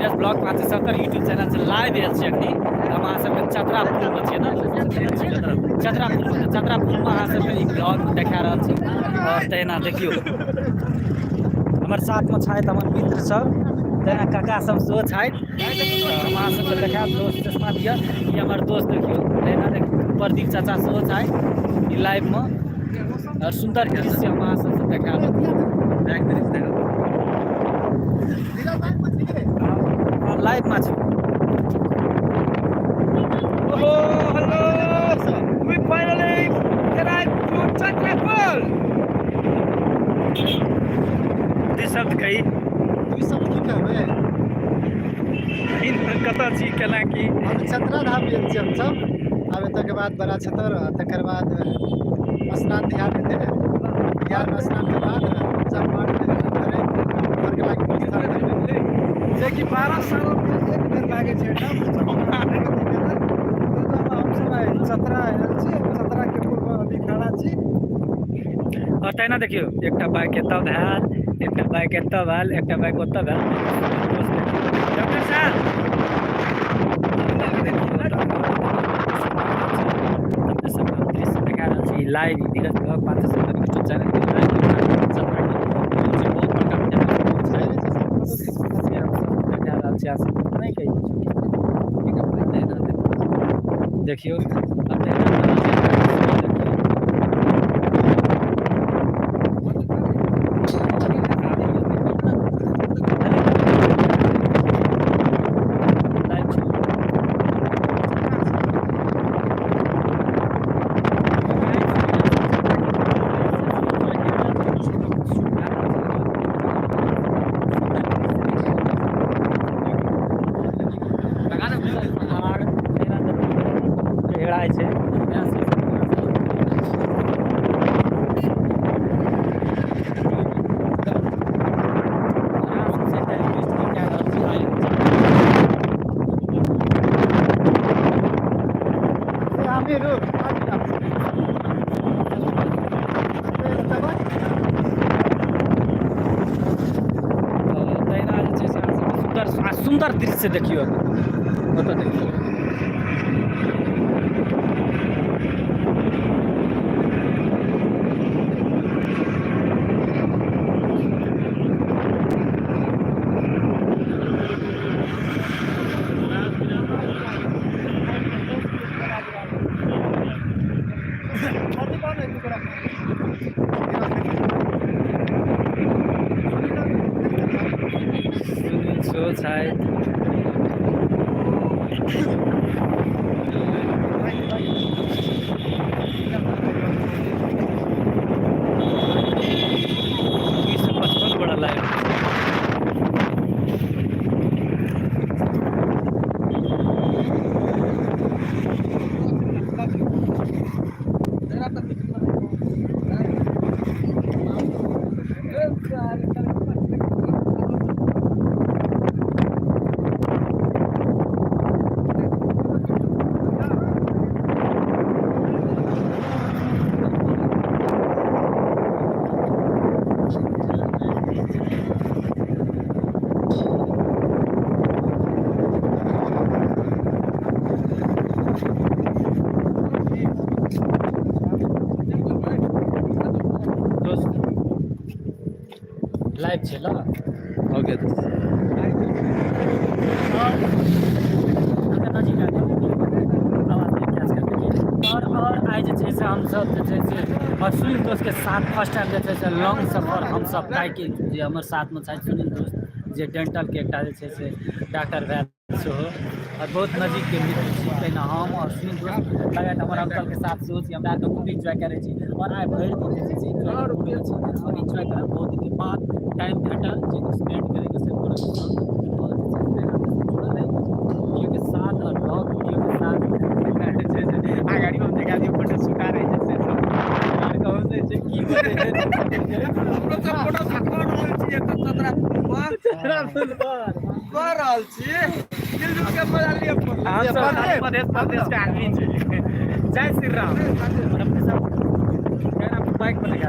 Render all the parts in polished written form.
धीरज blog 570 YouTube channel से live आयल छी अखनी। हम अहाँ सबके चतरा पुलमे छियै ने, चतरा पुलमे, चतरा पुलमे अहाँ सबके ई ब्लॉग देखा रहल छी। आओर तहिना देखियौ हमर साथमे छथि हमर मित्र सब, तहिना काका सब सेहो छथि। हम अहाँ सबके देखायब। दोस्त चश्मा दिअ, ई हमर दोस्त देखियौ, तहिना प्रदीप चाचा सेहो छथि ई लाइवमे। आओर सुन्दर दृश्य हम अहाँ सबके देखायब। लाइवमे छी। Oh, hello! We finally arrived to Chatrapol! दू शब्द कही। ई सब की कहबै? कतऽ छी, केना की? हम चतरा धाम गेल छी हमसब। आब एतऽके बाद बड़ा छतर, तकर बाद स्नान ध्यान हेतै। ध्यान स्नानके बाद पूजा पाठ करैत घरके लागि प्रस्थान करबै। जेकि 12 सालमे एक बेर लागै छै एहिठाम। हमसब आइ चतरा आयल छी, चतराके पुलमे अभी खड़ा छी। आओर तहिना देखियौ एकटा बाइक एतऽ भेल, एकटा बाइक एतऽ भेल, एकटा बाइक ओतऽ भेल। डॉक्टर साहब दृश्य देखा रहल छी लाइव, धीरज ब्लॉग 570 यूट्यूब चैनल के लाइव। चतरा के पुल छै, बहुत बड़का पुल छै, से हमसब देखा रहल छी। अहाँ सबके नहि कहियो देखियौ, अब तहिना देखियौ। लाइव छै। हेराइ छै। हामीहरू तहिना जे छै से अहाँ सबके सुन्दर आ सुन्दर दृश्य देखियौ, ओतऽ देखियौ। सुनील सेहो छथि। 255 बड़ा लाइव। दोस्त, लाइव छै ल। ओके। और नजीक आ जाउ, आवाज नहि कैच करतै की। और आइ जे छै से हमसब जे छै से और सुनील दोस्तके साथ फर्स्ट टाइम जे छै से लॉन्ग सफर हमसब बाइकिंग, जे हमर साथमे छथि सुनील दोस्त, जे डेंटलके एकटा जे छै से डॉक्टर भेल सेहो और बहुत नजीकके मित्र छी। तहिना हम और सुनील दोस्त लगातार हमर अंकलके साथ सेहो छी। हमरा आरके खूब इन्जॉय करै छी और आइ भरि दिन जे छै से इन्जॉय मूडमे छी और इन्जॉय करब। बहुत दिनके बाद टाइम भेटल जे स्पेंड करैके, से करब। और जे छै से जुड़ल रही वीडियोके साथ और ब्लॉग वीडियोके साथ जे छै से अगाड़ियोमे देखा दियौ, फोटो सुखा रहै छै से सब और कहू से छै की बतै छै। हमरो सब फोटो कऽ रहल छी एतऽ चतरा पुल पर। चतरा पुल पर कऽ रहल छी, मिलजुल के मजा लिअ पड़लै। हम सब मध्य प्रदेश के आदमी छी। जय श्री राम। अपने सब बाइक पर लगा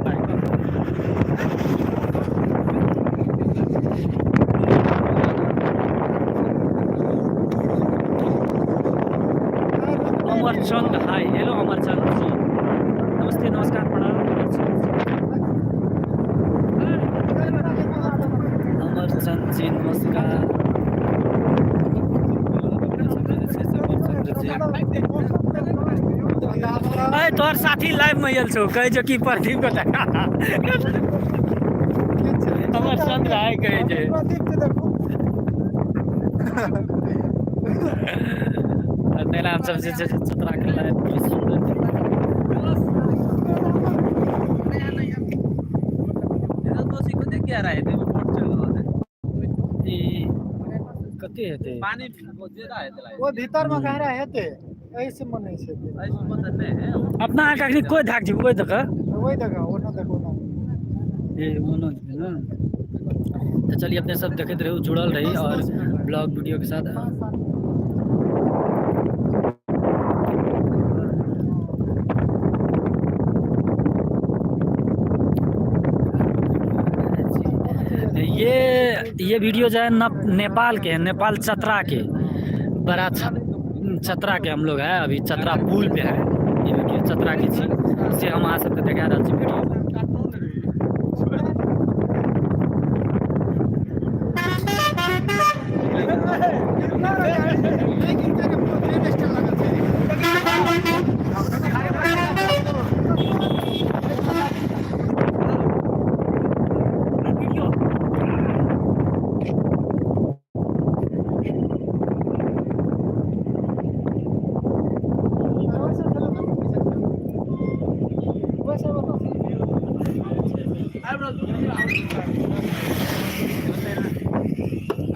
bike. Amarchand hi hello Amarchand ji, नमस्ते, नमस्कार, प्रणाम अमरचंद जी। अमरचंद जी नमस्कार। अमरचंद जी अरे तोहर साथी लाइव में आयल छौ, कहै छौ कि प्रदीप के देखा। अमरचंद राय कहै छै। प्रदीप के देखू। तेना हमसब जे छै से चतरा के लाइव सुन्दर। इधर तो सीखो देख क्या रहा है, देखो फोट चल रहा है। ई कते हेतै? पानी बहुत ज्यादा है तलाई। ओ भीतर में गहरा हेतै, एहि से मन नहि छै। ऐसे मत नहीं है। अपना अहाँके अखनी कोइ धाक जेबै ओहि दऽ कऽ? ओहि देखो, ओना देखो ना। ए ओनो जेबै ने। तऽ चलिए, अपने सब देखैत रहू, जुड़ल रही और ब्लॉग वीडियो के साथ। ये वीडियो जो है न नेपाल के है, नेपाल चतरा के, बड़ा चतरा के हम लोग है, अभी चतरा पुल पे है। ये वीडियो चतरा के छी से हम अहाँ सबके देखा रहल छी वीडियो।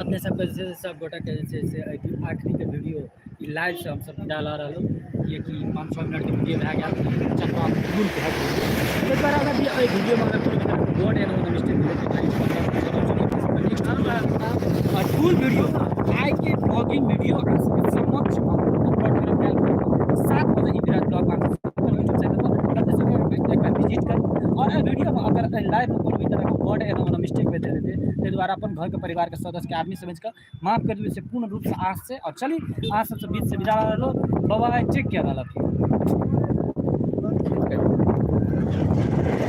अपने सबके जे छै से सब गोटाके जे छै से आखिरीके वीडियो ई लाइव से हमसब विदा लऽ रहलहुँ, किएकि 5-6 मिनटके वीडियो भए गेल। चतरा पुल भए गेल। ताहि दुआरे अगर भी एहि वीडियोमे अगर कोनो भी तरहके वर्ड एहन कोनो मिस्टेक भेलै तऽ और फुल वीडियो आइके ब्लॉगिंग वीडियो अहाँ सबके समक्ष हम अपलोड करब काल्हि 7 बजे ई विराट ब्लॉग यूट्यूब चैनल पर। अपने सबके एक बार विजिट करू और एहि वीडियोमे अगर एहि लाइवमे कोनो भी तरहके वर्ड एहन कोनो मिस्टेक भेल हेतै, ताहि दुआरे अपन घरके परिवारके सदस्यके आदमी समझि कऽ माफ कर देबै से पूर्ण रूपसँ आश छै। और चली, अहाँ सबसँ बीचसँ विदा रहलहुँ। बाबा, take care, I love you.